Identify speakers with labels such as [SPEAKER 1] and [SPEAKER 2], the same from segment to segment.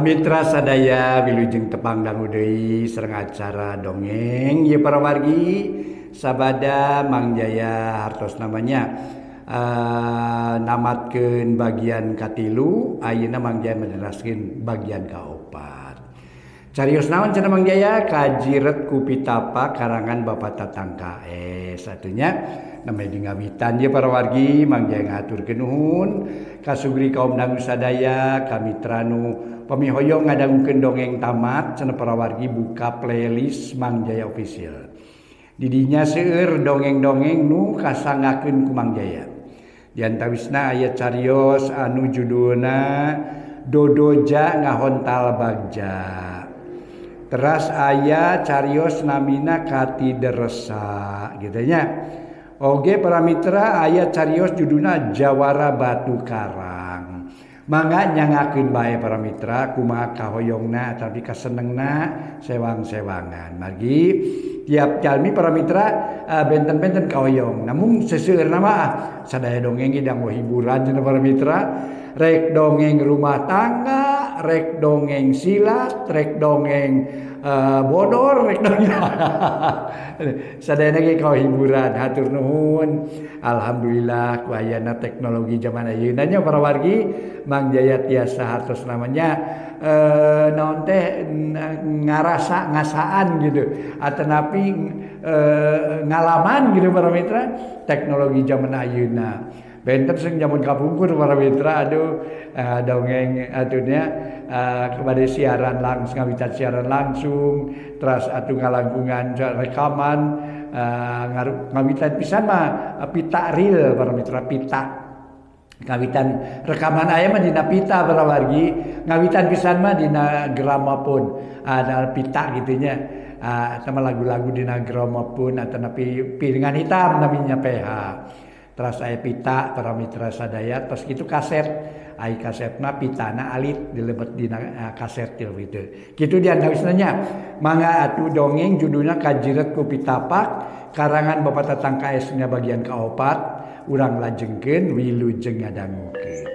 [SPEAKER 1] Mitra sadaya wilujeng tepang dangu deui sareng acara dongeng ieu para wargi sabada Mang Jaya hartos namanya namatkeun bagian katilu ayeuna Mang Jaya meneraskeun bagian kaopat. Carios naon cenah Mang Jaya kajiret ku pitapa karangan Bapak Tatang KS atunya namanya di ngawitan ieu para wargi Mang Jaya ngaturkeun nuhun kasugri kaum dangu sadaya kamitra nu pamihoyong ngadangukeun dongeng tamat cenah para wargi buka playlist Mang Jaya Official. Didinya seueur dongeng-dongeng nu kasangakeun ku Mang Jaya. Di antawisna aya carios anu judulna Dodoja Ngahontal Bagja. Teras aya carios namina Katideresa gitu nya. Oge para mitra aya carios judulna Jawara Batu Karang. Mangga nyangakeun bae para mitra kumaha kahoyongna tapi kasenengna sewang-sewangan. Margi tiap jalmi para mitra benten-benten kahoyong. Namun seseueurna mah sadaya dongeng ge danggo hiburan cenah para mitra. Rek dongeng rumah tangga, rek dongeng silat, rek dongeng bodor, rek dongeng sadayana ge kahiburan. Hatur nuhun. Alhamdulillah ku ayana teknologi zaman ayeuna nya para wargi Mang Jaya tiasa hartos namanya naon teh ngarasa ngasaan gitu atanapi ngalaman gitu para mitra teknologi zaman ayeuna. Benten sing jaman kapungkur para mitra aduh dongeng atunya kepada siaran langsung ngawitan siaran langsung terus atuh ngalangkungan rekaman ngawitan pisan mah pita reel para mitra pita ngawitan rekaman aya mah dina pita para wargi ngawitan pisan mah dina gramofon ada pita gitunya sama lagu-lagu dina gramofon atau napi piringan hitam namanya PH. Terus aya pita para mitra sadaya terus gitu kaset ai kasetna pitana alit dilebet dina kaset gitu. Kitu di antawisna nya mangga atuh dongeng judulna Kajiret ku Pitapak karangan Bapak Tatang KS nya bagian kaopat urang lajengkeun wilujeng ngadangukeun.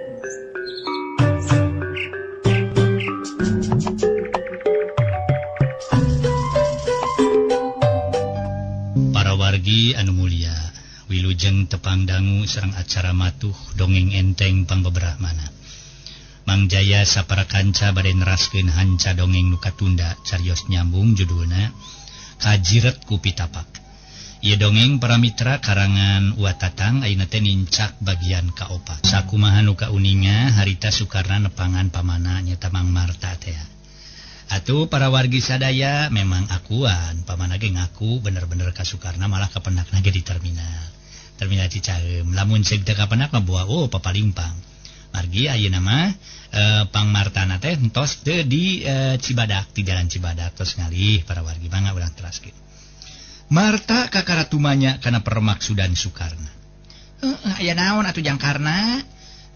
[SPEAKER 2] Para wargi anu mulia wilujeng tepang dangu sareng acara matuh dongeng enteng pangbeberahmana. Mang Jaya sapara kanca bade neraskeun hanca dongeng nu katunda carios nyambung judulna Kajiret ku Pitapak. Ieu dongeng para mitra karangan Wa Tatang ayeuna teh nincak bagian kaopat. Sakumaha nu kauninga harita Sukarna nepangan pamana nyaeta Mang Marta teh. Atuh para wargi sadaya memang akuan pamana ge ngaku bener-bener ka Sukarna malah kapendakna ge di terminal. Terminal Cicaheum lamun seug teu kapendak mah buah oh papalimpang. Margi ayeuna mah Pang Martana teh entos teu di Cibadak di jalan Cibadak tos ngalih para wargi mangga urang teraskeun. Marta kakara tumanya kana permaksudan Sukarna. Heuh aya naon atuh jangkarna?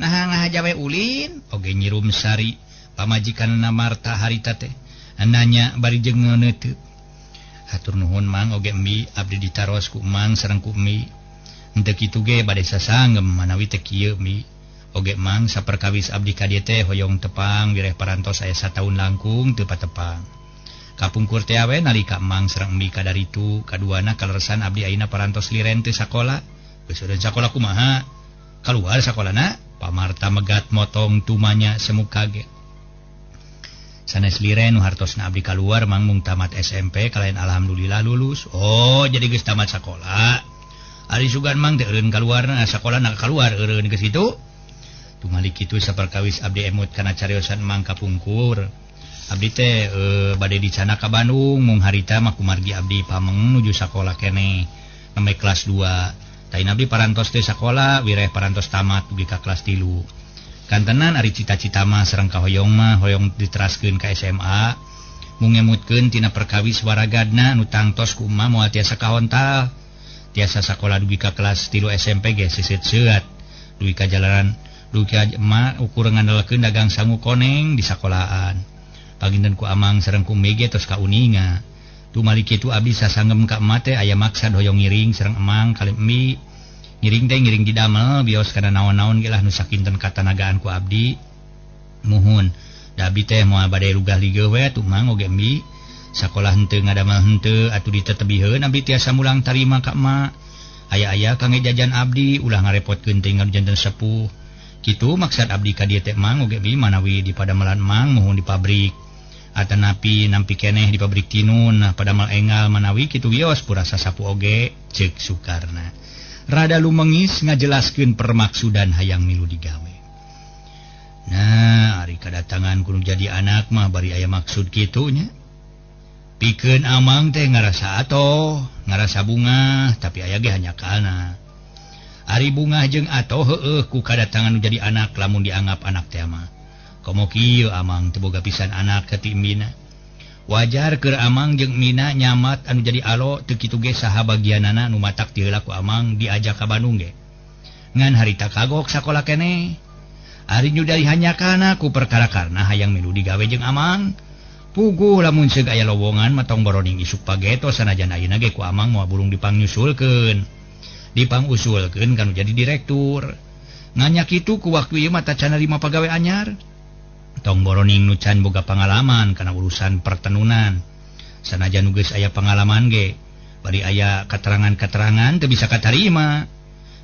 [SPEAKER 2] Naha ngahaja we ulin? Oge nyirum sari pamajikanna Marta harita teh nanya bari jeung ngeuneuteup. Hatur nuhun Mang oge embi abdi ditaros ku Mang sareng ku embi. Henteu kitu ge bade sasanggem manawi teh kieu mi. Oge Mang saperkawis abdi ka dieu teh hoyong tepang wireh parantos aya sataun langkung teu patepang. Kapungkur teh we nalika Mang sareng embi kadaritu kaduana kaleresan abdi ayeuna parantos liren teu sakola. Geus eureun sakola kumaha? Kaluar sakolana? Pamarta megat motong tumanya semu kaget. Sanes liren nu hartosna abdi kaluar Mang mung tamat SMP kalayan alhamdulillah lulus. Oh jadi geus tamat sakola. Ari sugan Mang teh eureun kaluarna sakola na kaluar eureun ke situ. Tumali kitu saperkawis abdi emut kana cariosan Mang kapungkur. Abdi teh bade dicana ka Bandung mung harita mah kumargi abdi pameng nuju sakola keneh nembe kelas 2. Taina abdi parantos teh sakola wireh parantos tamat dugi ka kelas 3. Kantenan ari cita-cita mah sareng kahoyong mah hoyong diteraskeun ka SMA mung ngemutkeun tina perkawis waragadna nu tangtos ku emak moal tiasa kahontal. Tiasa sakola dugi ka kelas 3 SMP ge seuseut-seuat dugi ka jalanan dugi ka emak ukur ngandalkeun dagang sangu koneng di sakolaan. Paginten ku amang sareng ku umi ge tos kauninga. Tumali kitu abdi sasanggem ka emak teh aya maksad hoyong ngiring sareng emang kali emi. Ngiring teh ngiring didamel bios kana naon-naon ge lah nu sakinten katanagaan ku abdi. Muhun Da abdi teh moal bade lugah ligeuh we atuh Mang oge mi. Sakolah henteu ngadamel henteu atuh ditetebiheun abdi tiasa mulang tarima ka emak. Aya-aya kangge jajan abdi ulah ngarepotkeun teuing anu janten sepuh. Kitu maksud abdi ka dieu teh Mang oge mi manawi di padamelan Mang muhun di pabrik. Atanapi nampi keneh di pabrik tinun nah padamel engal manawi kitu wios purasa sapu oge ceuk Sukarna. Rada lumengis ngajelaskeun permaksudan hayang milu digawe. Nah, ari kadatangan kudu jadi anak mah bari aya maksud kitu nya. Pikeun Amang teh ngarasa atoh, ngarasa bungah, tapi aya ge hanyakalna. Ari bungah jeung atoh heueuh ku kadatangan nu jadi anak lamun dianggap anak teh mah. Komo kieu Amang teu boga pisan anak ka ti Mina. Wajar keur Amang jeung Mina nyamat anu jadi alo teu kitu ge saha bagianana nu matak ti heula ku Amang diajak ka Bandung ge. Ngan harita kagok sakola keneh. Ari nyudari hanyakalna ku perkara karna hayang milu digawe jeung Amang. Puguh lamun seug aya lowongan mah tong boroning isuk pageto sanajan ayeuna ge ku Amang moal burung dipangnyusulkeun. Dipangusulkeun kanu jadi direktur. Nganyak kitu ku waktu ieu mah tacan narima pagawe anyar. Tong boroning nu can boga pangalaman kana urusan pertenunan. Sanajan nu geus aya pangalaman ge bari aya katerangan-katerangan teu bisa katarima.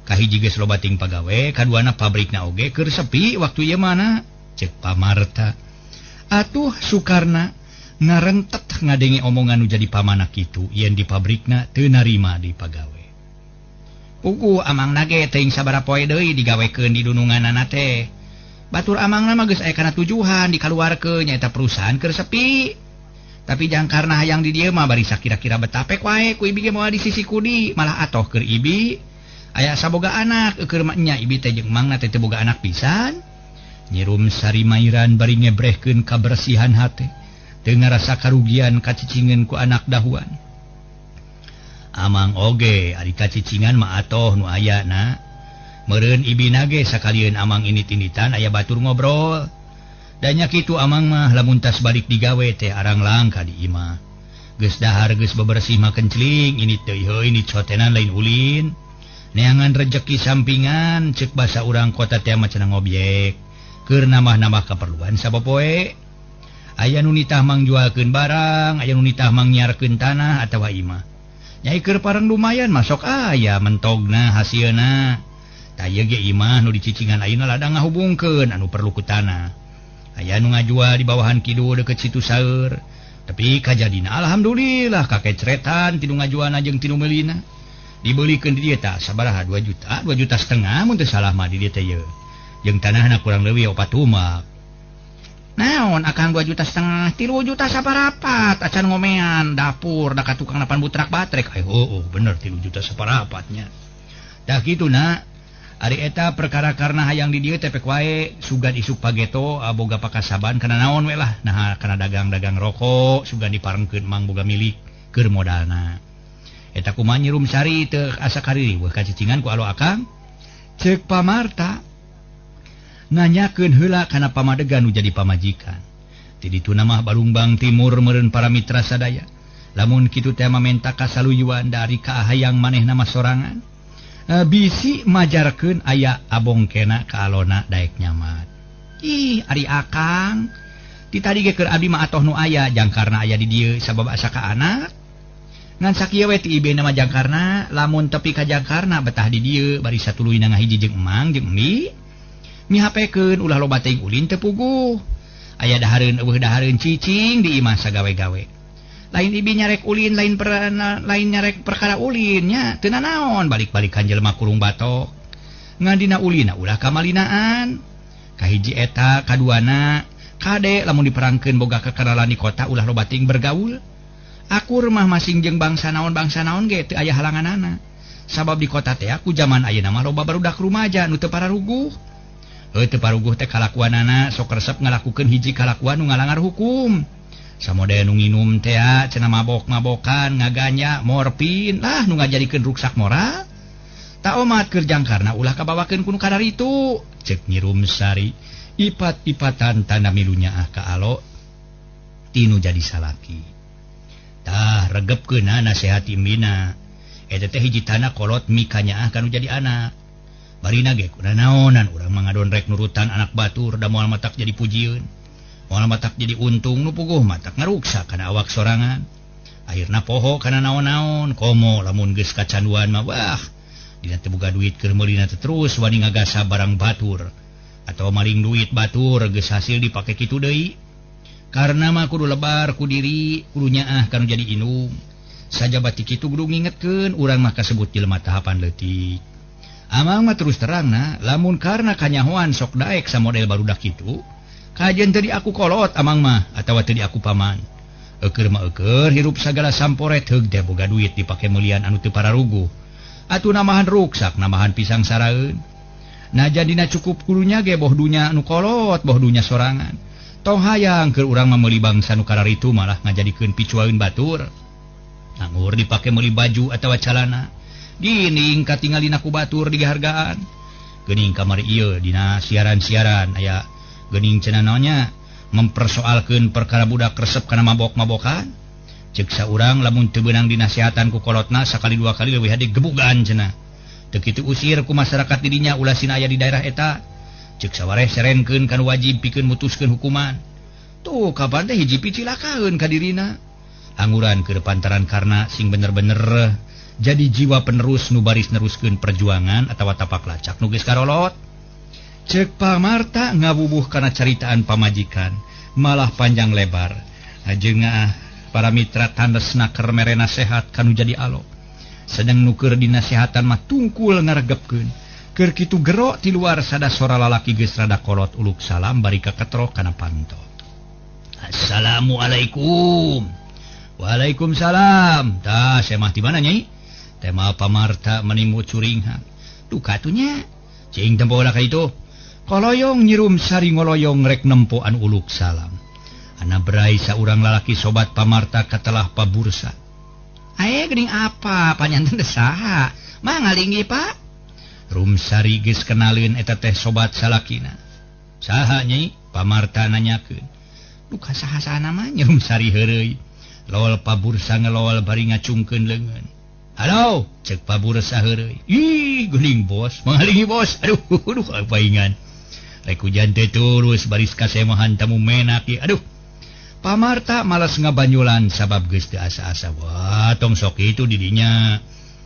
[SPEAKER 2] Kahiji geus loba ting pagawe, kaduana pabrikna oge keur sepi waktu ieu mana? Ceuk Pamarta. Atuh Sukarna ngarentet ngadenge omongan nu jadi pamana kitu yen di pabrikna teu narima di pagawe. Puguh Amangna ge teuing sabaraha poe deui digawekeun di dununganana teh. Batur Amangna mah geus aya kana tujuhan dikaluarkeun nyaeta perusahaan keur sepi. Tapi jangkarna hayang di dieu mah bari sakira-kira betapek wae ku ibi ge moal di sisi kudi, malah atoh keur ibi. Aya saboga anak keur mah nya ibi teh jeung Mangna teh teu boga anak pisan. Nyirum Sari Mairan bari ngebrehkeun kabersihan hate. Teu ngarasa karugian kacicingan ku anak dahuan. Amang oge ari kacicingan mah atoh nu aya na. Meureun ibina ge sakalieun Amang init-initan aya batur ngobrol. Da nya kitu Amang mah lamun tas balik digawe teh arang langka di imah. Geus dahar geus bebersih mah kencling init deui heuh init sotenan lain ulin. Neangan rejeki sampingan ceuk basa urang kota teh mah cenah ngobyek. Keur nambah-nambah kaperluan sapopoe. Aya nu nitah mangjualkeun barang, aya nu nitah mangnyiarkeun tanah atawa imah. Nyai keur pareng lumayan masok aya mentogna hasilna. Tah ieu ge imah nu dicicingan ayeuna ladang ngahubungkeun anu perlu ku tanah. Aya nu ngajual di bawahan kidul deukeut situ saeur. Tapi kajadina alhamdulillah kakecretan tinu ngajualna jeung tinu meulina. Dibeulikeun di dieu tah sabaraha 2 juta, 2 juta setengah mun teu salah mah di dieu teh yeuh. Jeung tanahna kurang leuwih 4 tumak. Naon akang 2 juta setengah, 3 juta saparapat acan ngomean dapur da ka tukang napan butrak batrek. Ai heueuh bener 3 juta saparapatnya. Tah kitu na. Ari eta perkara karna hayang di dieu teh pek wae sugan isuk pageto boga pakasaban kana naon we lah. Nah kana dagang-dagang rokok sugan diparengkeun Mang boga milik keur modalna. Eta kumaha Nyirum Sari teu asa kaririweuh kacicingan ku alo akang? Ceuk Pamarta. Nanyakeun heula kana pamadegan nu jadi pamajikan. Ti dituna mah Balungbang Timur meureun para mitra sadaya. Lamun kitu teh mamenta kasaluyuan dari kaahayang manehna mah sorangan. Bisi majarkeun aya abongkena ka alona daek nyamat. Ih, ari akang. Ti tadi ge keur abdi mah atoh nu aya jangkarna aya di dieu sabab asa ka anak. Ngan sakieu we ti ibena mah jangkarna, lamun tepi ka jangkarna betah di dieu bari satuluyna ngahiji jeung emang jeung mi. Mihapekeun ulah loba teuing ulin teu puguh. Aya dahareun eueuh dahareun cicing di imah sagawe-gawe. Lain ibi nyarek ulin, lain lain nyarek perkara ulin nya teu nanaon balik-balikan jelema kurung batok. Ngan dina ulina ulah kamalinaan. Kahiji eta kaduana kade lamun diperangkeun boga kekenalan di kota ulah loba teuing bergaul. Akur mah masing jeung bangsa naon ge teu aya halanganana. Sabab di kota teh aku zaman ayeuna mah loba barudak rumaja nu teu pararuguh. Heuh teu paruguh teh kalakuanana sok resep ngalakukeun hiji kalakuan nu ngalangar hukum. Samodaya nu nginum teh cenah mabok-mabokan, ngaganya, morfin lah nu ngajadikeun ruksak moral. Ta omat keur jangkarna ulah kabawakeun ku nu kadaritu. Ceuk Nyirum Sari ipat-ipatan tanda milunya ah ka alo tinu jadi salaki. Tah regepkeunna nasehat imbina. Eta teh hiji tanah kolot mikanya ah kanu jadi anak. Barina ge kuna naonan urang mah ngadon rek nurutan anak batur da moal matak jadi pujieun. Moal matak jadi untung nu puguh matak ngaruksak kana awak sorangan. Akhirna poho kana naon-naon komo lamun geus kacanduan mah wah dina teu boga duit keur meulina teh terus wani ngagasa barang batur atau maling duit batur geus hasil dipake kitu deui. Karena mah kudu lebar ku diri kudu nyaah kanu jadi indung. Sajabati kitu kudu ngingetkeun urang mah kasebut jelema tahapan leutik. Amang mah terus terangna lamun karena kanyahoan sok daek samodel barudak kitu kajen teu aku kolot amang mah atawa teu aku paman. Eueur mah eueur hirup sagala samporet heug teh boga duit dipake meulian anu teu pararuguh. Atuh namahan ruksak namahan pisang saraeun. Najan dina cukup kudunya ge boh dunya anu kolot boh dunya sorangan. Tong hayang keur urang mah meuli bangsa nu kararitu malah ngajadikeun picuaeun batur. Nganggur dipake meuli baju atawa calana. Gining katingalina ku batur dihargaan. Geuning kamari ieu dina siaran-siaran aya geuning cenah naonnya mempersoalkeun perkara budak resep kana mabok-mabokan. Ceuk saurang lamun teu beunang dinasehatan ku kolotna sakali dua kali leuwih hade gebugan cenah. Teu kitu usir ku masyarakat didinya ulah sina aya di daerah eta. Ceuk sawareh serenkeun kan wajib pikeun mutuskeun hukuman. Tuh kapan teh hiji picilakaeun ka dirina. Angguran keur pantaran karna sing bener-bener jadi jiwa penerus nu baris neruskeun perjuangan atawa tapak lacak nu geus karolot. Ceuk Pamarta ngabubuh kana caritaan pamajikan malah panjang lebar. Ajeungah para mitra tandesna keur mere nasehat kanu jadi alo. Sedang nu keur dinasehatan mah tungkul ngaregepkeun. Keur kitu gero ti luar sada sora lalaki geus rada kolot uluk salam bari kaketrok kana panto. Assalamualaikum. Waalaikumsalam. Tah semah ti mana nyai? Tema Pamarta menimu curinghang. Duka atuh nya. Cing tempo lah ka itu. Koloyong nyirum sari ngoloyong rek nempo anu uluk salam. Ana berai saurang lalaki sobat Pamarta katelah pabursa. Ae geuning apa panyanten teh saha? Mah ngalingi Pak. Rumsari geus kenalin eta teh sobat salakina. Saha nyai? Pamarta nanyakeun. Duka saha-saha mah nyirum sari heureuy. Lol pabursa ngelol bari ngacungkeun leungeun. Halo, cek pabursa heureuy. Ih, geuning bos, mangalingi bos. Aduh, aduh paingan. Rek hujan teh terus baris kasemahan tamu menak ieu. Aduh. Pamarta malas ngabanyulan sabab geus teu asa-asa. Wah, tong sok kitu didinya.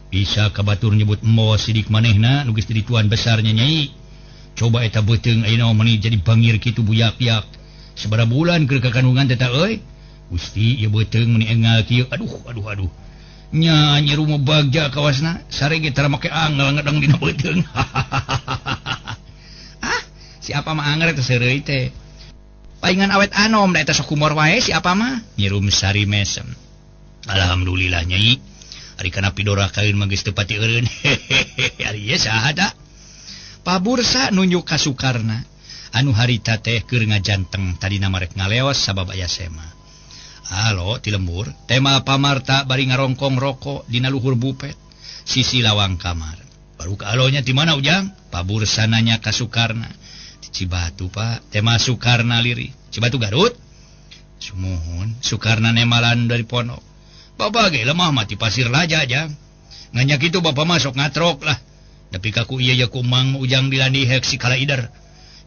[SPEAKER 2] Bisa kabatur nyebut embos sidik manehna nu geus jadi tuan besarnya nyai. Coba eta beuteung ayeuna mah jadi bangir kitu buyak-yak. Sabaraha bulan keur kakandungan teh ta euy. Gusti ieu beuteung meuni engal kieu. Aduh, aduh, aduh. Nya nyiru mah bagja kawasna sare ge tara make angel ngedeng dina beuteung. Ah, siapa mah anger teh seureuy teh. Paingan awet anom da eta sok humor wae siapa mah. Nyirum sari mesem. Alhamdulillah nyai. Ari kana pidora kaeun mah geus teu pati eureun. Ari ieu saha da? Pabursa nunjuk ka Sukarna anu harita teh keur ngajanteng tadina marek ngaleos sabab aya sema. Halo ti lembur tema Pamarta bari ngarongkong rokok dina luhur bupet sisi lawang kamar. Baru ka alonya di mana Ujang? Pabursa nanya ka Sukarna. Di Cibatu Pak. Tema Sukarna liri. Cibatu Garut? Sumuhun Sukarna nemalan dari pondok. Bapak ge lemah mati pasir laja Jang. Nganyak itu bapak masuk ngatrok lah. Tapi kaku iya ya kumang Ujang dilandi hek si kala ider.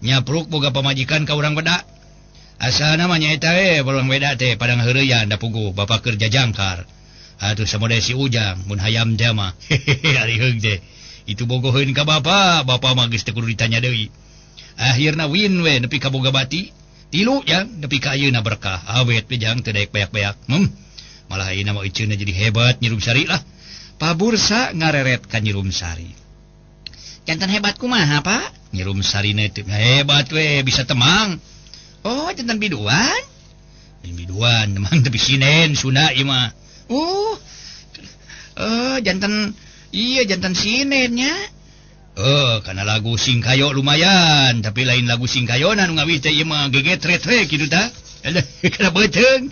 [SPEAKER 2] Nyapruk boga pamajikan ka urang beda. Asa namanya eta we urang beda teh padang heureuyan da puguh bapak kerja jangkar. Atuh samode si Ujang mun hayam jama. Hehehe ari heug teh. Itu bogoheun ka bapak, bapak mah geus teu kudu ditanya deui. Akhirna win we nepi ka boga bati. Tilu jang nepi ka ayeuna berkah. Awet we jang teu daek beak-beak. Malah ayeuna mah iceuna jadi hebat Nyirum Sari lah. Pabursa ngareret ka Nyirum Sari. Jantan hebat kumaha Pak? Nyirum Sari teh hebat we bisa temang. Oh, jantan biduan? Biduan temang tapi sinen Sunda ieu mah. Oh. Jantan iya jantan sinennya. Karena lagu Singkayo lumayan, tapi lain lagu Singkayo nu ngawih teh ieu mah geget retre kitu tah. Aduh, kana beuteung.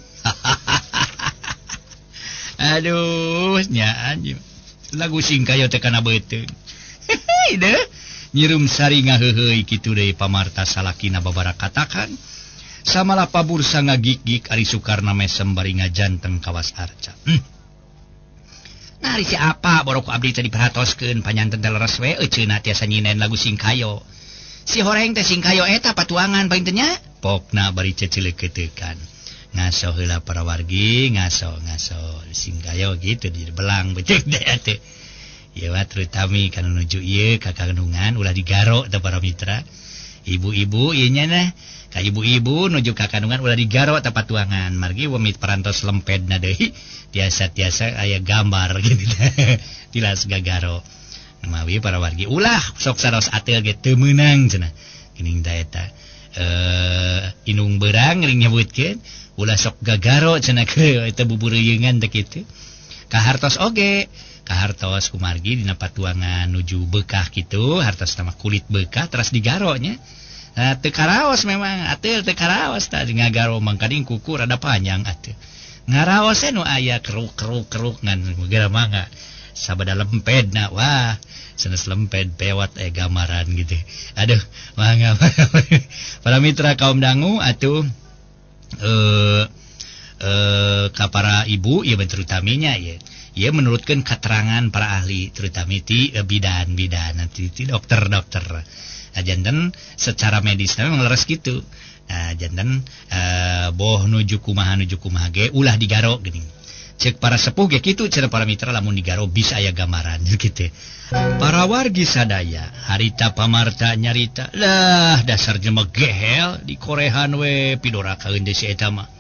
[SPEAKER 2] Aduh, nyaan lagu Singkayo teh kana beuteung. Hehe deh. Nyirum Sari ngaheuheuy kitu deui Pamarta salakina babara katakan. Samalah pabursa ngagik-gik ari Sukarna mesem bari ngajanteng kawas arca. Nah, ari si apa borok abdi teh diperhatoskeun panyanten teh leres we euceuna tiasa nyinen lagu Singkayo. Si horeng teh Singkayo eta patuangan paling teh nya. Pokna bari cecileukeuteukan. Ngaso heula para wargi, ngaso ngaso singkayo gitu di belang becek deh teh. Ieu mah terutami kana nuju ieu ka kandungan ulah digaro teh para mitra. Ibu-ibu ieu nya nah ka ibu-ibu nuju ka kandungan ulah digaro teh patuangan margi wemit parantos lempedna deui tiasa-tiasa aya gambar gitu tilas gagaro. Mawi para wargi ulah sok saros atel ge teu meunang cenah. Geuning da eta inung berang ring nyebutkeun ulah sok gagaro cenah ke eta bubureungan teh kitu. Kahartos oge, kahartos kumargi dina patuangan nuju bekah kitu, hartos sama kulit bekah teras digaro nya. Nah, teu karaos memang atel teu karaos tah ngagaro mangkading kuku rada panjang atuh. Ngaraos nu aya keruk-keruk-keruk ngan geura mangga. Sabada lempedna wah sanes lemped pewat gambaran gitu. Aduh, mangga para mitra kaum dangu atuh ka para ibu ieu terutaminya ieu. Ieu menurutkeun keterangan para ahli terutami ti bidan-bidan nanti ti dokter-dokter. Nah, janten secara medis memang leres kitu. Nah, janten boh nuju kumaha ge ulah digaro geuning. Cek para sepuh ge kitu cenah para mitra lamun digaro bisa aya gambaran gitu. Para wargi sadaya harita pamarta nyarita lah dasar jelema gehel di korehan we pidorakaeun deui si eta mah.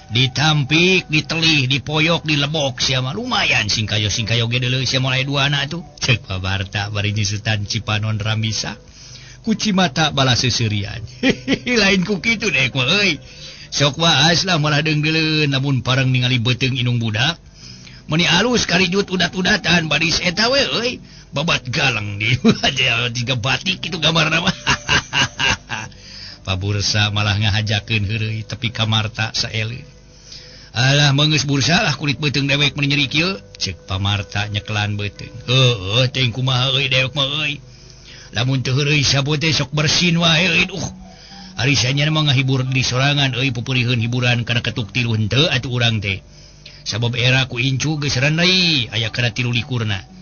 [SPEAKER 2] Ditampik, ditelih, dipoyok, dilebok sia mah lumayan singkayo-singkayo ge deuleu sia mulai dua anak tuh. Cek pamarta bari nyusutan Cipanon Ramisa. Kuci mata balas seuseurian. Lain ku kitu deh mah euy. Sok waas lah malah deungdeuleun lamun pareng ningali beuteung inung budak. Meuni alus karijut udat-udatan baris eta we euy. Babat galang di tiga batik kitu gambarna mah. Pabursa malah ngahajakeun heureuy tepi ka Marta saeleun. Alah meungeus bursa lah kulit beuteung dewek meuni nyeri kieu. Ceuk pamarta nyekelan beuteung. Heueuh teuing kumaha euy dewek mah euy. Lamun teu heureuy sabot teh sok bersin wae euy. Ari sanya mah ngahibur di sorangan euy pupuriheun hiburan kana ketuk tilu henteu atuh urang teh. Sabab era ku incu geus renai aya kana 23-na.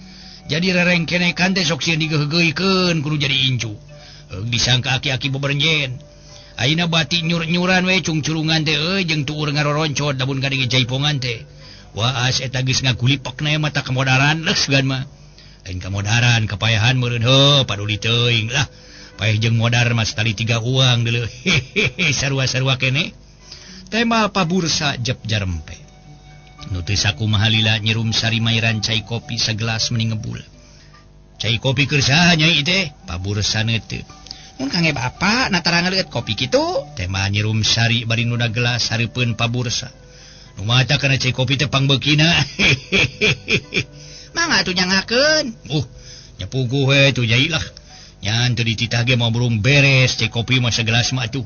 [SPEAKER 2] Jadi rerengkenekan teh sok sieun digeugeuikeun kudu jadi incu. Disangka aki-aki beberenjen. Ayeuna bati nyur-nyuran we cungcurungan teh euy jeung tuur ngaroroncot lamun kadenge jaipongan teh. Waas eta geus ngagulipekna mata kamodaran leus gan mah. Lain kamodaran kapayahan meureun heuh paduli teuing lah. Paeh jeung modar mas tali 3 uang deuleu. Hehehe sarua-sarua kene. Tema pabursa jep jarempe. Nu teu sakumaha lila nyirum sari mairan cai kopi sagelas meni ngebul. Cai kopi keur saha nyai teh? Pabursa neuteuk. Mun kange bapak natara ngaleueut kopi kitu. Tema nyirum sari bari nuna gelas hareupeun pabursa. Nu mata kana cai kopi teh pangbeukina. Hehehe. Mangga atuh nyangakeun. Nya puguh we tuh nyai lah. Nyan teu dititah ge mau burung beres cai kopi mah segelas mah atuh.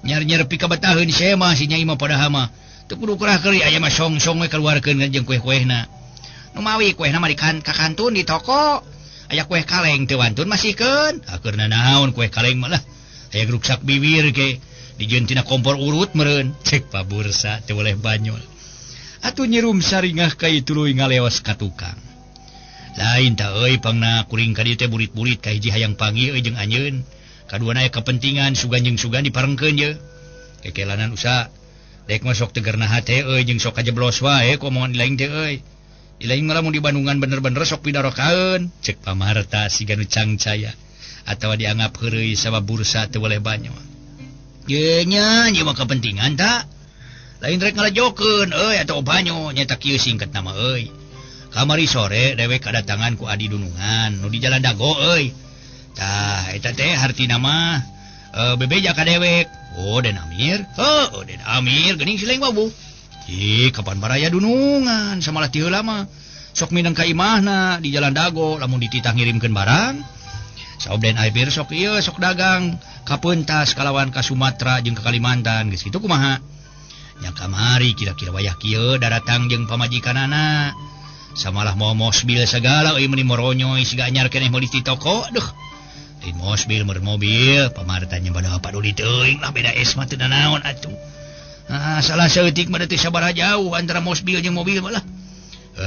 [SPEAKER 2] Nyar-nyar pi kabetaheun sia mah si nyai mah padahal mah. Teu kudu kurah keuri aya mah song-song we kaluarkeun jeung kueh-kuehna. Nu mawi kuehna mah di ka kantun di toko. Aya kueh kaleng teu wantun masihkeun. Akeurna naon kueh kaleng mah lah. Aya ruksak bibir ge dijieun tina kompor urut meureun. Cek pabursa teu boleh banyol. Atuh nyirum saringah ka ieu tuluy ngaleos ka tukang. Lain ta euy pangna kuring ka dieu teh burit-burit ka hiji hayang panggih euy jeung anjeun. Kaduana aya kepentingan sugan jeung sugan diparengkeun ye. Kekelanan usaha. Dek mah sok tegerna hate euy jeung sok kajeblos wae ku omongan lain teh euy. Di lain mah lamun di Bandungan bener-bener sok pidarokaeun. Cek pamarta siga nu cangcaya atawa dianggap heureuy sabab bursa teu boleh banyak. Ye nya ieu mah kepentingan ta. Lain rek ngalajokeun euy atawa banyo nya ta kieu singkat nama euy. Kamari sore dewek kadatangan ku adi dunungan nu di jalan Dago euy. Tah eta teh hartina mah bebeja ka dewek. Oh Den Amir. Heuh Den Amir geuning si Leng Wabu. Ih kapan baraya dunungan samalah ti heula mah. Sok minang ka imahna di jalan Dago lamun dititah ngirimkeun barang. Saob Den Amir sok ieu sok dagang ka Pentas kalawan ka Sumatera jeung ka Kalimantan geus kitu kumaha. Nya kamari kira-kira wayah kieu daratang jeung pamajikanana. Samalah mau mosbil segala euy meuni moronyoy siga anyar keneh meuli ti toko duh. Lain mosbil meur mobil pamartanya pada paduli teuing lah beda es mah teu nanaon atuh. Ah salah saeutik mah teu sabaraha jauh antara mosbil jeung mobil mah lah.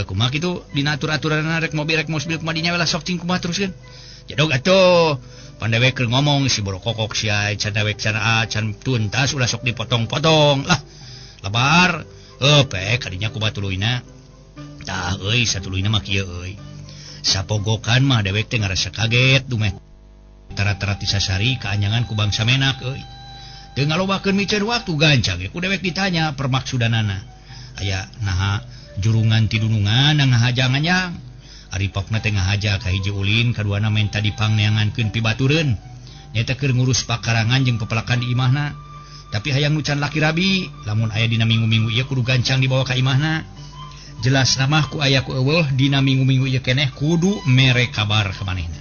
[SPEAKER 2] Kumaha kitu dina atur-aturanna rek mobil rek mosbil kumaha dinya we lah sok cing kumaha teruskeun. Jadog atuh pandewek keur ngomong si borokokok sia can dewek can can tuntas ulah sok dipotong-potong lah. Lebar pek kadinya ku batuluyna. Tah euy satuluyna mah kieu euy. Sapogokan mah dewek teh ngarasa kaget dumeh. Tara-tara tisasari kaanyangan ku bangsa menak euy. Teu ngalobakeun miceun waktu gancang ge ku dewek ditanya permaksudanana. Aya naha jurungan ti dunungan ngahaja nganyang. Ari pokna teh ngahaja ka hiji ulin kaduana menta dipangneangankeun pibatureun. Nyaeta keur ngurus pakarangan jeung pepelakan di imahna. Tapi hayang nu can laki rabi, lamun aya dina minggu-minggu ieu kudu gancang dibawa ka imahna. Jelas namah ku aya ku eueuh dina minggu-minggu ieu keneh kudu mere kabar ka manehna.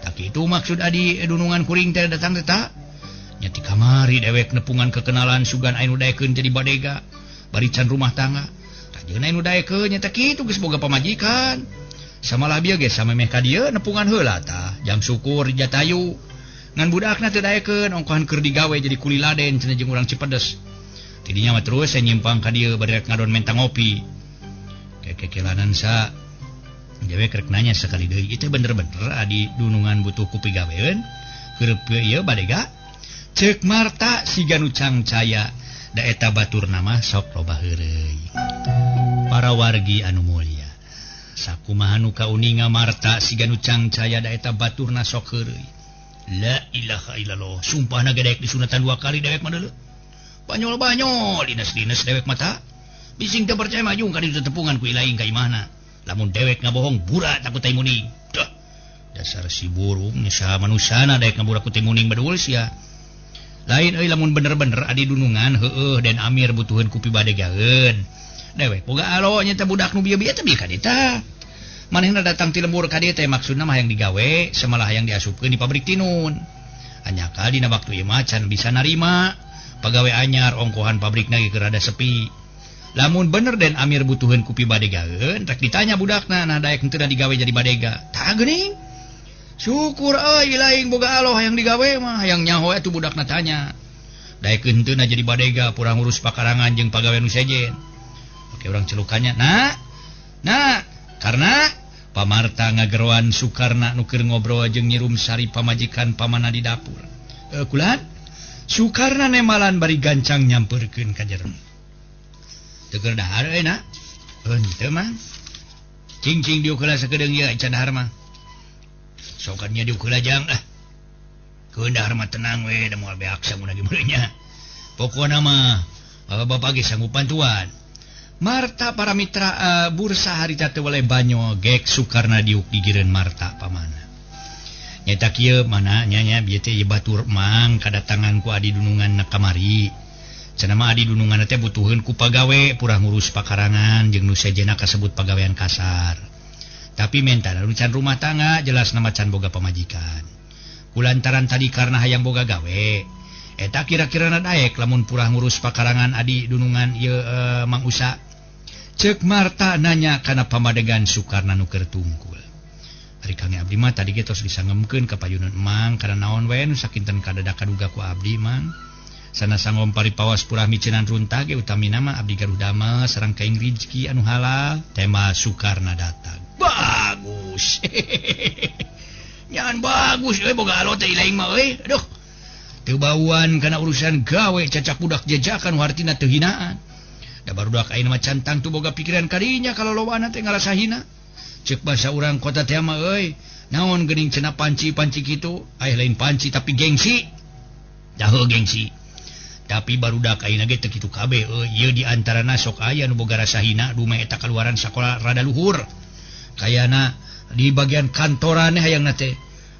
[SPEAKER 2] Tak kitu maksud adi dunungan kuring teh datang teh ta. Nya ti kamari dewek nepungan kekenalan sugan aya nu daekeun jadi badega bari can rumah tangga. Kajeun aya nu daekeun nya teh kitu geus boga pamajikan. Samalah bieu ge samemeh ka dieu nepungan heula tah jang syukur jatayu. Ngan budakna teu daekeun ongkohan keur digawe jadi kuli laden cenah jeung urang Cipedes. Tidinya mah terus saya nyimpang ka dieu bari rek ngadon menta ngopi. Kekekelanan sa dewek rek nanya sakali deui ieu teh bener-bener adi dunungan butuh ku pigaweun keur ieu badega. Ceuk Marta siga nu cangcaya da eta baturna mah sok loba heureuy. Para wargi anu mulia, sakumaha nu kauninga Marta siga nu cangcaya da eta baturna sok heureuy. La ilaha illallah, sumpahna ge daek disunatan 2 kali dewek mah deuleu. Banyol-banyol dinas-dinas dewek mata. Bising teu percaya mah jung ka ditu tepungan ku ilaing ka imahna. Lamun dewek ngabohong burak takut tai muning. Duh, dasar si burung saha manusana daek ngaburak ku tai muning badul sia. Lain euy lamun bener-bener adi dunungan heueuh Den Amir butuheun ku pibadegaeun. Dewek boga alo nya teh budak nu bieu-bieu teh bieu ka dieu tah. Manehna datang ti lembur ka dieu teh maksudna mah hayang digawe samalah hayang diasupkeun di pabrik tinun. Anyakal dina waktu ieu mah can bisa narima pagawe anyar ongkohan pabrikna ge keur rada sepi. Lamun bener Den Amir butuheun ku pibadegaeun rek ditanya budakna nah daek henteu digawe jadi badega. Tah geuning. Syukur euy lain boga alo hayang digawe mah hayang nyaho atuh budakna tanya. Daek henteu jadi badega purang ngurus pakarangan jeung pagawe nu sejen. Oke urang celukannya. Nah. Nah, karena Pamarta ngageroan Sukarna nu keur ngobrol jeung Nyi Rumsari pamajikan pamana di dapur. Kulan Sukarna nemalan bari gancang nyampeurkeun ka jero. Teu keur dahar euy na. Henteu mah. Cing-cing diuk heula sakedeung ieu can dahar mah. Sokan nya diuk heula jang ah. Keun dahar mah tenang we da moal beak samun lagi meureunnya. Pokona mah bapak ge sanggup bantuan. Marta para mitra bursa harita teu weleh banyo gek Sukarna diuk gigireun Marta pamana. Nyaeta kieu mana nya nya bieu teh batur mang kadatangan ku adi dunungan na kamari. Cenah mah adi dunungan teh butuheun ku pagawe purah ngurus pakarangan jeung nu sejenna kasebut pagawean kasar. Tapi menta nu can rumah tangga jelas nama can boga pamajikan. Kulantaran tadi karena hayang boga gawe. Eta kira-kirana daek lamun purah ngurus pakarangan adi dunungan ieu Mang Usa. Ceuk Marta nanya kana pamadegan Sukarna nu keur tungkul. Ari Kang abdi mah tadi ge tos disangemkeun ka payunan emang kana naon we nu sakinten kadada kaduga ku abdi mang. Sana sangom paripawas purah miceunan runtah ge utamina mah abdi gaduh damel sareng kaing rizki anu halal. Tema Sukarna datang. Bagus. Nyan bagus euy boga alo teh ilaing mah euy. Aduh. Teu bauan kana urusan gawe cacak budak jejakan hartina teu hinaan. Da barudak ayeuna mah can tangtu boga pikiran kadinya kalau lowana teh ngarasa hina. Ceuk basa urang kota teh mah euy, naon geuning cenah panci-panci kitu, aya lain panci tapi gengsi. Daho gengsi. Tapi barudak ayeuna ge teu kitu kabeh euy, ieu di antarana sok aya nu boga rasa hina dumeh eta kaluaran sakola rada luhur. Kayana di bagian kantoran hayangna teh.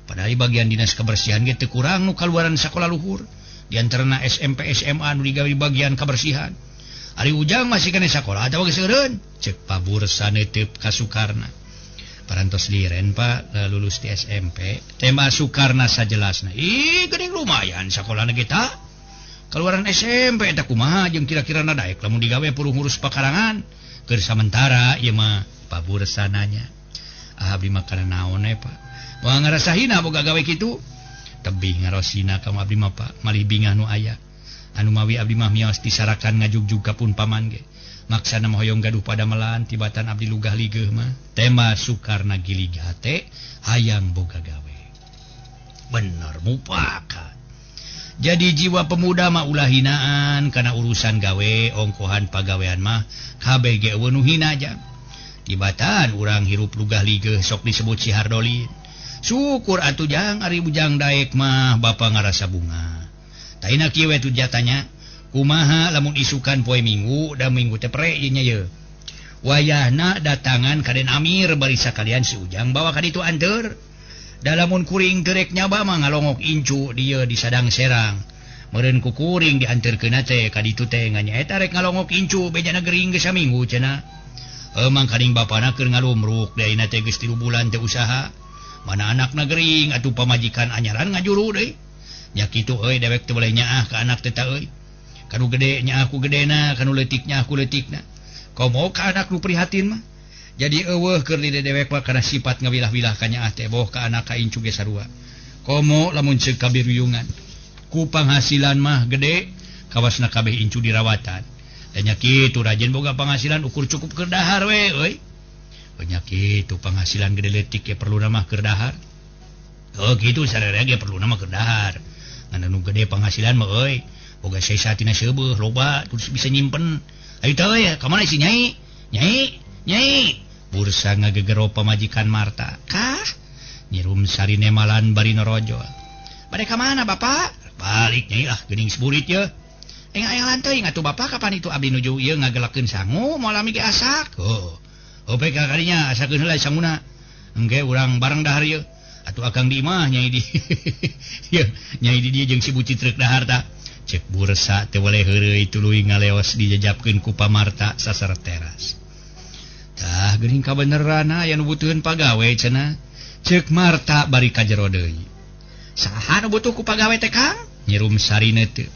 [SPEAKER 2] Padahal di bagian dinas kebersihan ge teu kurang nu kaluaran sakola luhur. Di antarana SMP SMA nu digawe di bagian kebersihan. Ari Ujang masih kena sakola atawa geus eureun? Ceuk pabursa neuteup ka Sukarna. Parantos liren Pak lulus di SMP. Tema Sukarna sajelasna. Ih geuning lumayan sakolana ge ta. Kaluaran SMP eta kumaha jeung kira-kirana daek lamun digawe puruh ngurus pakarangan. Keur samentara ieu mah pabursa nanya. Ah abdi mah kana naon we Pak? Moal ngarasa hina boga gawe kitu. Tebih ngarosina ka abdi mah Pak, malih bingah nu aya. Anu mawi abdi mah mios disarakan ngajugjug ka pun paman ge. Maksana mah hoyong gaduh padamelan tibatan abdi lugah ligeuh mah. Tema Sukarna gilig hate hayang boga gawe. Bener mupakat. Jadi jiwa pemuda mah ulah hinaan kana urusan gawe ongkohan pagawean mah kabeh ge eueuh nu hina jang. Tibatan urang hirup lugah ligeuh sok disebut si Hardolin. Syukur atuh jang ari Ujang daek mah bapa ngarasa bunga. Taina kieu we tuh jatanya kumaha lamun isukan poe Minggu da Minggu teh pre ieu nya ye. Wayahna datangan ka Den Amir bari sakalian si Ujang bawa ka ditu anteur. Da lamun kuring teu rek nyaba mah ngalongok incu dieu di Sadang Serang. Meureun ku kuring dianteurkeunna teh ka ditu teh ngan nyaeta rek ngalongok incu bejana gering geus saminggu cenah. Emang karing bapana keur ngalumruk da ayeuna teh geus 3 bulan teu usaha. Mana anakna gering atuh pamajikan anyaran ngajuru deui. Nya kitu euy dewek teu boleh nyaah ka anak teh ta euy. Kanu gede nyaah ku gedena, kanu leutik nyaah ku leutikna. Komo ka anak nu prihatin mah. Jadi eueuh keur di dewek mah kana sifat ngawilah-wilah ka nyaah teh boh ka anak ka incu ge sarua. Komo lamun ceuk kabiruyungan. Ku panghasilan mah gede, kawasna kabeh incu dirawatan. Da nya kitu rajin boga panghasilan ukur cukup keur dahar we euy. Nya kitu panghasilan gede leutik ge perluna mah keur dahar. Oh kitu sararea ge perluna mah keur dahar. Ngan anu gede panghasilan mah euy, boga sesa tina seubeuh loba terus bisa nyimpen. Ayo teh ya, ka mana si Nyai? Nyai, Nyai. Bursa ngagegero pamajikan Marta. Kah? Nyirum sarine malan bari norojol. Bade ka mana Bapak? Balik Nyai lah geuning seburit ye. Eng-engan teuing atuh Bapak kapan itu abdi nuju ieu ngagelakeun sangu moal lami ge asak. Oh. OPK kadinya asakeun heula sanguna. Engke urang bareng dahar ieu. Atuh akang di imah Nyai di. Ye, Nyai di dieu jeung si bucit reuk dahar ta. Cek bursa teu weleh heureuy tuluy ngaleos dijajapkeun ku Pamarta sasar teras. Tah geuning kabeneranna aya nu butuheun pagawe cenah. Cek Marta bari ka jero deui. Saha nu butuh ku pagawe teh Kang? Nyirum sarine teu.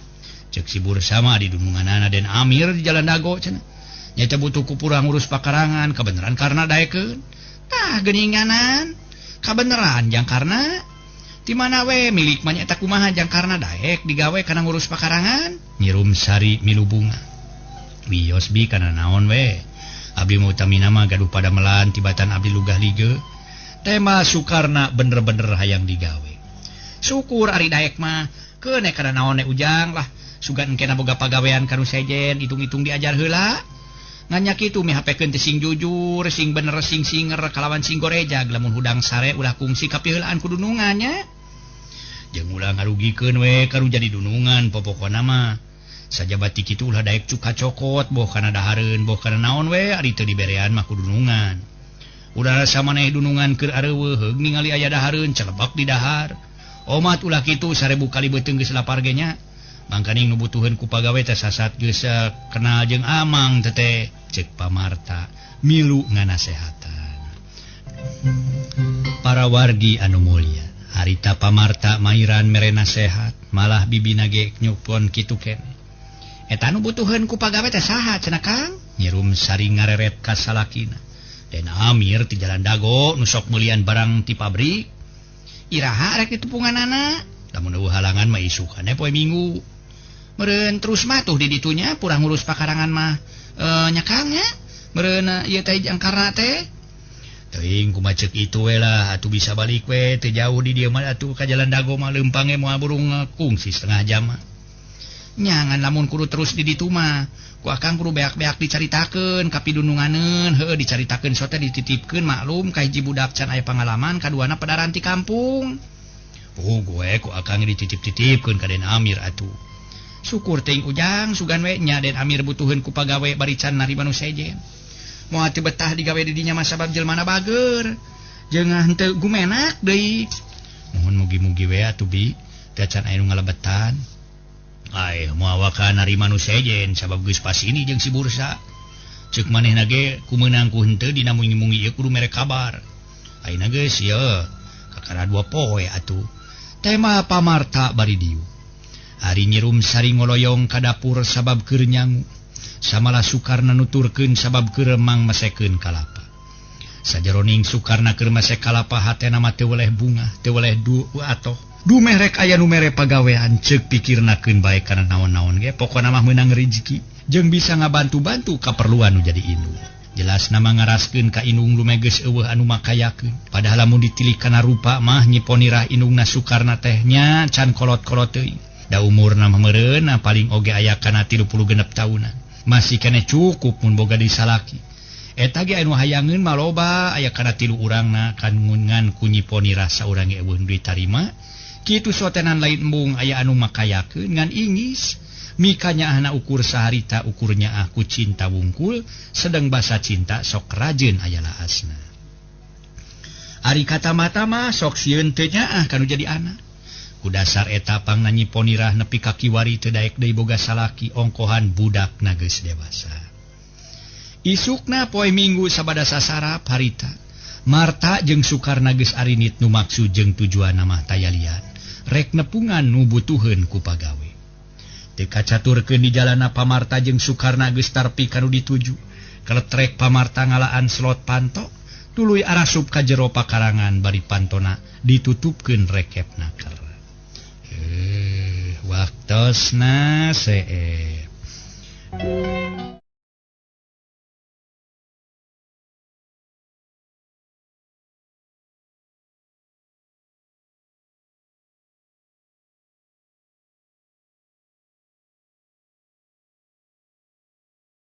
[SPEAKER 2] Cek si bursa mah di dununganana Den Amir di Jalan Dago cenah. Nya teh butuh ku purang ngurus pakarangan kabeneran karna daekeun. Tah geuninganan kabeneran jang karna di mana we milik mah nyaeta kumaha jang karna daek digawe kana ngurus pakarangan. Nyirum sari milu bunga. Wios bi kana naon we. Abdi mah utamina mah gaduh padamelan tibatan abdi lugah lige. Tema Sukarna bener-bener hayang digawe. Syukur ari daek mah keun kana naon we Ujang lah. Sugan engkena boga pagawean kanu sejen hitung-hitung diajar heula. Ngan nya kitu mihapekeun teh sing jujur, sing bener, sing singer kalawan sing gorejag lamun hudang sare ulah kungsi kapiheulaan ku dunungan nya. Jeung ulah ngarugikeun we karu jadi dunungan popokona mah. Sajabati kitu ulah daek cuka cokot boh kana dahareun boh kana naon we ari teu diberean mah ku dunungan. Udah rasa maneh dunungan keur areuweuh heug ningali aya dahareun celebak di dahar. Omat ulah kitu 1000 kali beuteung geus lapar ge nya. Mangkaning nu butuheun ku pagawe teh sasat geus kenal jeung amang teteh cek Pamarta milu nganasehatan. Para wargi anu mulia, harita Pamarta mairan mere nasehat, malah bibina ge nyupon kitu keneh. Eta nu butuheun ku pagawe teh saha cenah Kang? Nyirum sari ngareret ka salakina. Den Amir ti Jalan Dago nu sok meulian barang ti pabrik. Iraha rek ditupunganana? Lamun eueuh halangan mah isukan poe Minggu. Meureun terus mah tuh di ditunya purah ngurus pakarangan mah nya Kang nya. Meureun ieu teh jangkarna teh. Teuing kumaha ceuk itu we lah atuh bisa balik we teu jauh di dieu mah atuh ka Jalan Dago mah leumpang ge moal burung kungsi setengah jam mah. Nyangan lamun kudu terus di ditu mah ku akang kudu beak-beak dicaritakeun ka pidununganeun heueuh dicaritakeun sote dititipkeun maklum ka hiji budak can aya pangalaman kaduana padaran ti kampung. Oh gue ku akang dititip-titipkeun ka Den Amir atuh. Syukur teuing Ujang sugan we nya Den Amir butuheun ku pagawe bari can narima nu sejen. Moal teu betah digawe di dinya mah sabab jelmana bager. Jeung henteu gumenak deui. Mohon mugi-mugi we atuh bi teu can aya nu ngalebetan. Aih moal waka narima nu sejen sabab geus pasini jeung si bursa. Ceuk manehna ge kumeunang ku henteu dina mungi-mungi ieu kudu mere kabar. Ayeuna geus ieu kakara 2 poe atuh. Tema Pamarta bari dieu. Ari nyirum sari ngoloyong ka dapur sabab keur nyangu. Samalah Sukarna nuturkeun sabab keur mang mesekeun kalapa. Sajeroning Sukarna keur mesek kalapa hatena mah teu weleh bunga, teu weleh du atoh. Dumeh rek aya nu mere pagawean ceuk pikirnakeun bae kana naon-naon ge pokona mah meunang rezeki jeung bisa ngabantu-bantu kaperluan nu jadi indung. Jelas nama ngaraskeun ka indung lumeges eueuh anu makayakeun. Padahal lamun ditilik kana rupa mah Nyi Ponirah indungna Sukarna teh nya can kolot-kolot teuing. Da umurna mah meureun paling oge aya kana 36 taunan. Masih keneh cukup mun boga disalaki. Eta ge anu hayangeun mah loba aya kana 3 urangna kan ngan ku Nyi Ponirah saurang ge eueuh ditarima. Kitu sotenan lain embung aya anu makayakeun ngan ingis. Mikanya ahna ukur saharita ukurnya aku cinta wungkul sedang basa cinta sok rajin ayalah asna. Ari kata mata mah sok sieun teu nyaah kanu jadi anak. Ku dasar eta pangna Nyi Ponirah nepi ka kiwari teu daek deui boga salaki ongkohan budak na geus dewasa. Isukna poe Minggu sabada sasarap harita. Marta jeung Sukarna geus arinit nu maksud jeung tujuanna mah tayalian. Rek nepungan nu butuheun ku pagawe. Teu kacaturkeun di jalana Pamarta jeung Sukarna geus tarpi kanu dituju. Kaletrek Pamarta ngalaan slot panto, tuluy arasup ka jero pakarangan bari pantona ditutupkeun rekepna keur. Waktosna seep.